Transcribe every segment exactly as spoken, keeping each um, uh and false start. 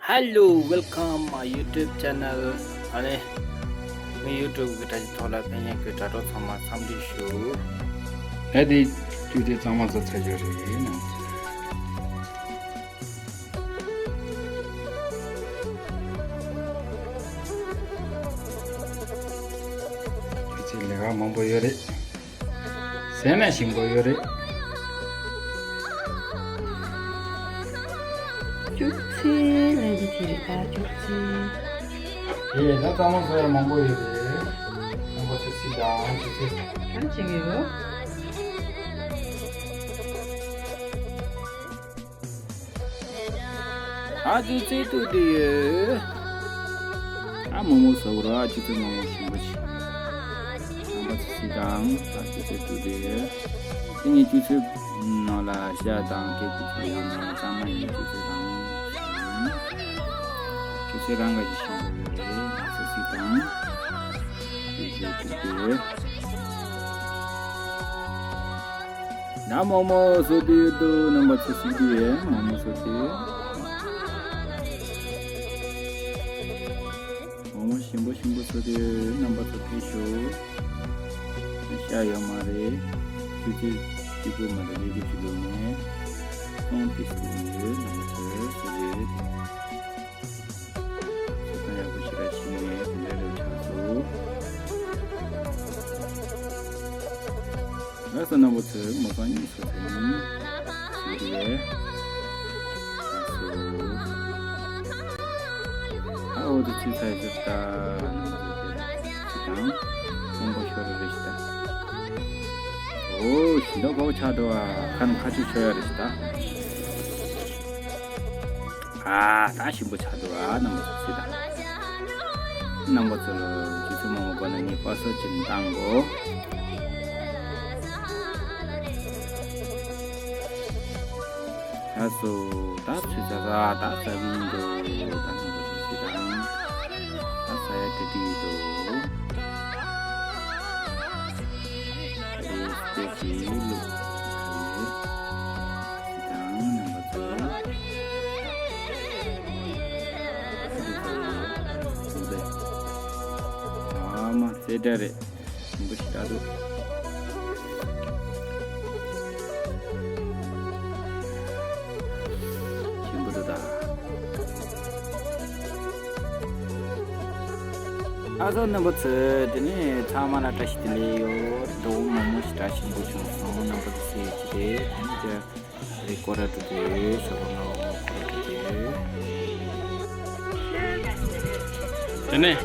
Hello, welcome my YouTube channel. ཨ་ནི་ངའི་YouTube གི་དྲ་རྒྱའི་ཐོག་ལ་ཕེབས་མཁན་གྱི་དྲ་གྲོགས་ཚང་མ་འཚམས་འདྲི་ཞུ། ཨེ་དེ་བཅུ་དེ་གཙང་མ་བཟོ་ཚར་ཡོད་རེད་ནང་། བཅུ་དེ་ལས་ཀ་མང་པོ་ཡོད་རེད། ཟས་ན་ཞིམ་པོ་ཡོད་རེད། ཅུ་ཚེ་ལན་གྱི་དེ་རེད་ད་ཅུ་ཚེ། ཡེ་ད་གཙང་མ་བཟོ་ཡ་མང་པོ་ཡོད་རེད། རྣམ་པ་ཚོ་སི་དང་ཅུ་ཚེ། ག་རེ་བྱེད་ཀྱི་ཡོད། ཨ་ཅུ་ཚེ་ཏུ་དེ་ཡོད། ཨ་མོག་མོག་བཟོ་གི་རོགས། ཨ་ཅུ་ཚེ་མོག་མོག་ཞིམ་པོ་ཞིག་རྣམ་པ་ཚོ་སི་དང་། ཨ་ཅུ་ཚེ་ཏུ་དེ་ཡོད། དེ་ནས་ཅུ་ཚེ་ནང་ལ་ཤ་དང་ཀེ་ཀུ་ཚོ་ཡོད་ནས་གཙང་མ་ཡིན། ཅུ་ཚེ་དང་། ཅུ་ཚེ་རང་ག་ཅི་ཞིམ་པོ་ཡོད་རེད། ང་ཚོ་སི་དང་། ཅུ་ཚེ་ཏུ་དེ་ཡོད། ན་མོག་མོག་བཟོ་དུས་དུ་རྣམ་པ་ཚོ་སི་དུ་ཡོད། མོག་མོག་བཟོ་དུས། མོག་མོག་ཞིམ་པོ་ཞིམ་པོ་བཟོ་དུས་རྣམ་པ་ཚོ་ཕེབས་ཤོག་ཤ་ཡོད་མ་རེད། ཅུ་ཚེ་གཅིག་པུ་མ་རེད། ལས་ཀྱི་ཅི་ལོ་ནས་ཚོང་དེ་སུ་ཡོད། རྣམ་པ་ཚོ་བཟོ་དུས། ཚོ་ཐང་ཡག་པོ་ཞེ་དྲག་ཕྱིན་ནས་དེ་འདྲ་རེ་ཆགས་སོང་། ལགས་སོ། རྣམ་པ་ཚོས་མོ་ཚང་གཉིས་སུ་ཚང་གཉིས་ཞུ་རེད། ལགས་སོ། ཨ་འོ་དེ་ཚིག་ཚ་ཡི་ཟེར་ད། རྣམ་པ་ཚོ་དེ་ཚིག་དང་། སྔོན་པོ་ཤོར་རེ་ཞིག་ད། ཨོ་ཞིམ་མདོག་ཁ་པོ་ཆགས་འདུག་ཨ། ཁ་ནང་ཁ་ཆུ་ཤོར་ཡ་རེ་ཞིག་ད། ཨ་ད་ཞིམ་པོ་ཆགས་འདུག་ཨ། རྣམ་པ་ཚོ་སི་དང་། རྣམ་པ་ཚོ་ལ་ཅུ་ཚེ་མོག་མོག་པ་ན་ངས་པ་སེ་ཅིག་བཏང་གོ། ལགས་སོ། ད་ཚོད་ཚ་ཚ་ད་ཟ་གི་ཡིན་འགྲོ། ད་རྣམ་པ་ཚོ་སི་དང་། ད་ཟ་ཡ་ཏི་ཏི་ཡོད་དོ། ཨ་རེ་སི་ཏེ་ཅི་ལུག་ཟ་ཡོད། དང་རྣམ་པ་ཚོ། ཨ་མ་རྩེ་འདྲ་རེད། ཞིམ་པོ་ཞེ་དྲག་འདུག་ཞིམ་པོ་འདུག་ད། ཨ་ཟོ་རྣམ་པ་ཚོ། དེ་ནས་ཚང་མ་ལ་བཀྲ་ཤིས་བདེ་ལེགས་ཡོད། འདུག་མོག་མོག་ཞེ་དྲག་ཞིམ་པོ་བྱུང་སོང་། རྣམ་པ་ཚོ་སི་ཡི་ཅི་དེ་དེ་ནས་དེ། རེ་སྐོར་ར་འགྲོ་གི་ཡོད། ཞོགས་པ་ང་སྐོར་ར་འགྲོ་གི་ཡོད། དེ་ནས་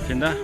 དེ་འདྲ།